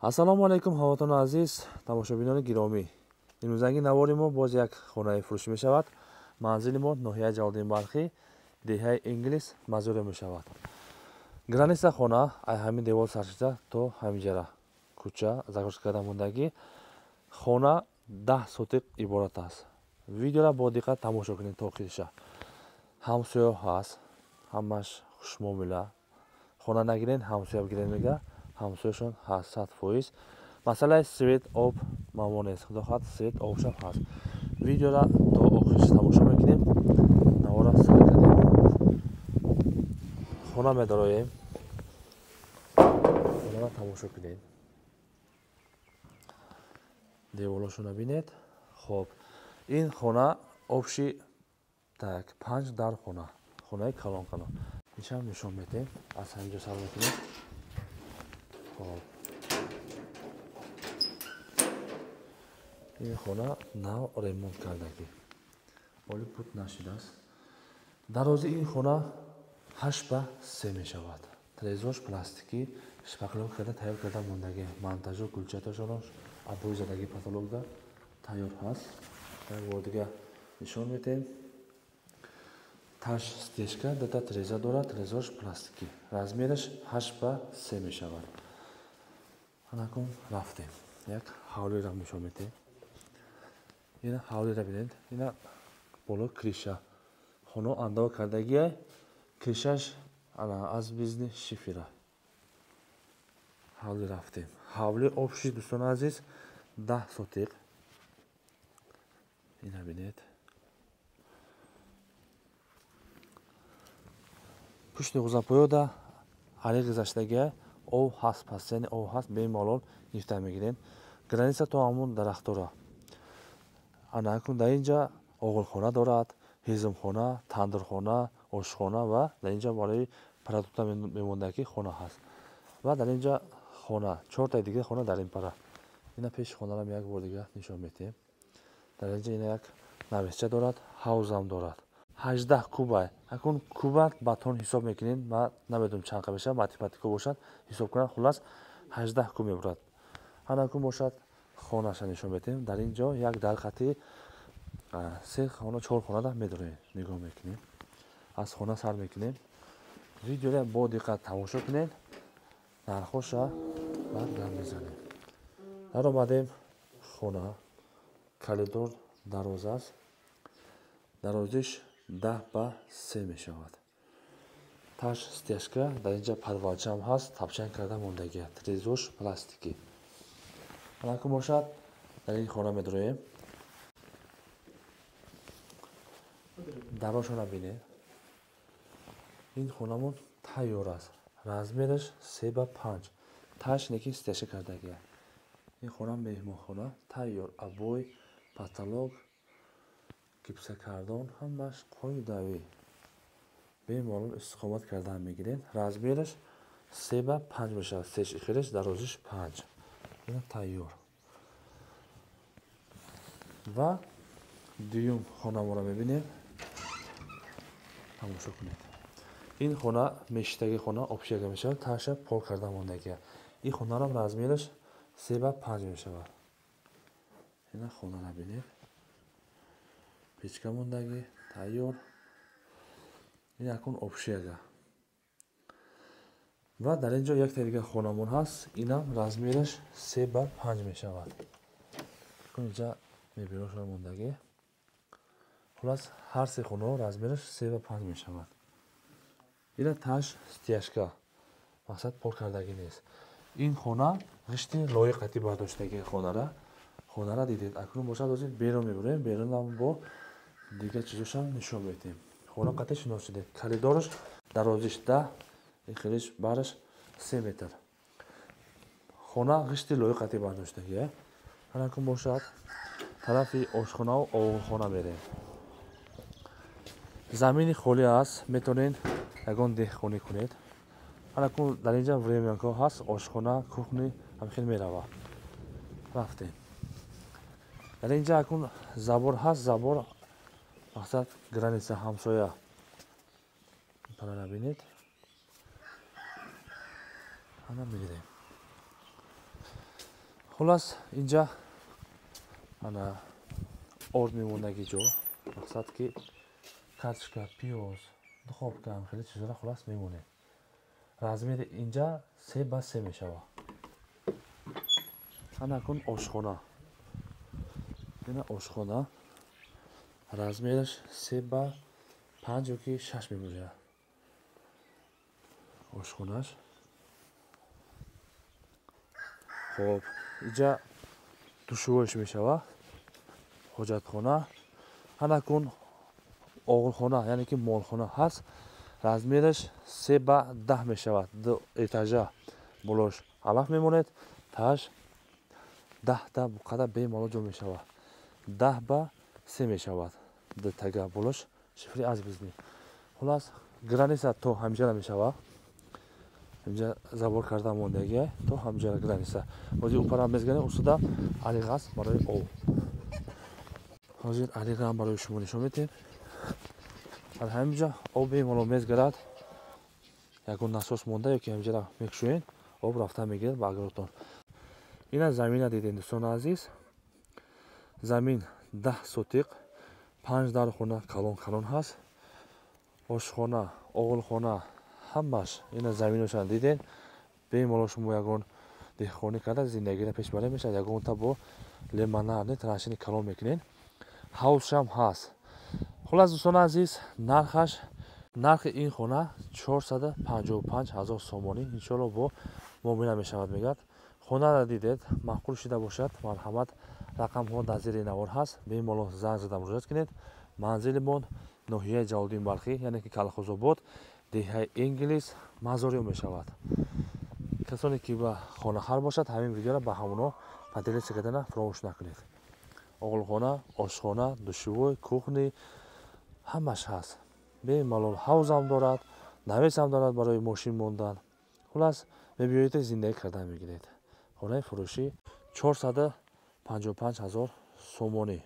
Ассалому алайкум ҳамватанони азиз, тамошобинони гиромӣ. Имрӯзанги навори мо боз як хонаи фурӯшӣ мешавад. Манзили мо ноҳияи Ҷалолиддин Балхӣ, деҳаи Инглис мазуре мешавад. Граница хона ай ҳамин девор саршида то ҳаминҷара кӯча загрузка карда мондагӣ. Хона 10 сотиқ иборат аст. Видеоро бо диққат тамошо кунед то охириша. Ҳамсоя ҳаст, ҳамаш хушмуомила. Хона нагирен, ҳамсоя бигирен мега. Ҳамсояшон ҳаст 100%. Масъалаи свет, об мамнун нест. Худо хоҳад свет, обшам ҳаст. Видеоро то охириш тамошо мекунем. Навора сар кардем. Хона медароем. Хонаро тамошо кунед. Деволошонро бинед. Хоб, ин хона обши так 5 дар хона. Хонаи калон калон. Иншам нишон медиҳем. Аз ҳаминҷо сар мекунем. Хоб, ин хона нав ремонт кардагӣ, ҳоли пут нашидааст. Дарозии ин хона 8 ба 3 мешавад. Трезош пластикӣ, шпаклёвка карда тайёр карда мондагӣ. Монтажо гулчаташонош обои задагӣ потолокда тайёр ҳаст. Як бор дига нишон медиҳем. Таш стежка дата треза дорад, трезош пластикӣ. Размераш 8 ба 3 мешавад. Анакун рафтем. Як ҳавлиро нишон медиҳем. Ина ҳавлиро бинед. Ина боло криша. Хона андова кардагия, кришаш ана аз бизни шифера. Ҳавли рафтем. Ҳавли обши дӯстони азиз 10 сотиқ. Ина бинед. Пушти ғузапоёда ариқ гузаштагия об ҳаст, пастяни об ҳаст, бемалол гирифта мегирем. Граница то ҳамун дарахтора. Ана акнун дар инҷа оғилхона дорад, ҳезумхона, тандирхона, ошхона ва дар инҷа барои продукта мемондаги хона ҳаст. Ва дар инҷа хона, 4 дига хона дар ин пара. Ина пеши хонарам як бор дига нишон медиҳем. Дар инҷа ина як нависча дорад, ҳавзам дорад. 18 куба. Акун куба батон ҳисоб мекунем. Ман намедонам чанд қа мешавад, математико бошад ҳисоб кунам. Хулас 18 куб мебурад. Ана кун бошад хонаша нишон медиҳем. Дар ин ҷо як дар хати 3 хона, 4 хонада медорем. Нигоҳ мекунем. Аз хона сар мекунем. Видеоро бо диққат тамошо кунед. Нархоша баъд гап мезанем. Даромадем хона. Коридор дароз аст. Дарозиш 10 ба 3 мешавад. Таш стяжка, дар инҷа подвалчаам ҳаст, тапчан карда мондагия. Трезош пластикӣ. Анакун бошад, дар ин хона медроем. Дарошона бинед. Ин хонамон тайёр аст. Размераш 3 ба 5. Таш неки стяжка кардагия. Ин хона меҳмонхона тайёр, обой, потолок, гипсокартон ҳамаш қоидавӣ. Бемалол истиқомат кардан мегирем. Размераш 3 ба 5 мешавад. Сеш ихираш, дарозиш 5. Ина тайёр. Ва дуюм хонамонро мебинем. Тамошо кунед. Ин хона мешитаги хона общага мешавад, таша пол карда мондагия. Ин хонаро размераш 3 ба 5 мешавад. Ина хонаро бинед. Печка мондагӣ тайёр. Ин акун общага. Ва дар ин ҷо якта дига хонамон ҳаст. Инам размераш 3 ба 5 мешавад. Акун инҷа мебелошон мондагӣ. Хулас ҳар се хонаҳо размераш 3 ба 5 мешавад. Ина таш стяжка. Мақсад пол кардагӣ нест. Ин хона ғишти лоиқати бардоштагии хонара. Хонара дидед. Акнун бошад ҳозир берун мебурем. Берунам бо дига чизошам нишон медиҳем. Хона қате шинос шудед. Коридораш дарозиш 10, ихириш бараш 3 метр. Хона ғишти лоиқати бардоштагия. Анакун бошад тарафи ошхонаву оғилхона мерем. Замини холӣ аст, метавонед ягон деҳқонӣ кунед. Анакун дар инҷа времянка ҳаст, ошхона, кухни ҳамхел мерава. Рафтем. Дар инҷа акун забор ҳаст, забор мақсад граница ҳамсоя. Парара бинед. Ана мегирем. Хулас инҷа ана орд мемондаги ҷо, мақсад ки картошка, пиёз, духовка, хеле чизҳоро хулас мемонед. Размери инҷа 3 ба 3 мешавад. Ана кун ошхона. Ина ошхона размераш 3 ба 5 ёки 6 мебошад. Ошхонаш. Хоб, инҷа душвоиш мешавад. Ҳоҷатхона. Ана кун оғилхона, яъне ки молхона ҳаст. Размераш 3 ба 10 мешавад. Ду этажа болош алаф мемонед, тааш 10 та қадар бемалол ҷо мешавад. 10 ба 3 мешавад. Ду тага болош шифри азбизни. Хулас граница то ҳамҷара мешавад. Инҷа забор карда мондагия то ҳамҷара граница. Ҳозир упара мезганем, усуда ариқ аст барои об. Ҳозир ариқам барои шумо нишон медиҳем. Дар ҳаминҷа об бемалол мезгарад. Ягон насос монда ёки ҳаминҷара мекушоед, об рафта мегирад ба агротон. Ина замина дидем, дӯстони азиз. Замин 10 сотиқ, 5 дархона калон калон ҳаст. Ошхона, оғилхона, ҳамаш ина заминошон диден. Бемалол шумо ягон деҳқонӣ карда зиндагиро пеш баред мешавад. Ягонта бо лемонадне траншини калон мекунед. Ҳавзшам ҳаст. Хулас дӯстони азиз, нархи ин хона 455 ҳазор сомонӣ. Иншоалло бо муомила мешавад, мегӯяд. Хонаро дидед, маъқул шида бошад, марҳамат, рақамҳо дар зери навор ҳаст. Бемалол занг зада муроҷиат кунед. Манзилимон ноҳияи Ҷалолиддин Балхӣ, яъне ки Калхозобод, деҳаи Инглис, Мазориё мешавад. Касоне ки ба хонахар бошад, ҳамин видеоро ба ҳамоно поделиться кардана фаромӯш накунед. Оғилхона, ошхона, душевой, кухни ҳамаш ҳаст. Бемалол ҳавзам дорад, навесам дорад барои мошин мондан. Хулас мебиёед зиндагӣ кардан мегиред. Хонаи фурӯшӣ 455 ҳазор сомонӣ.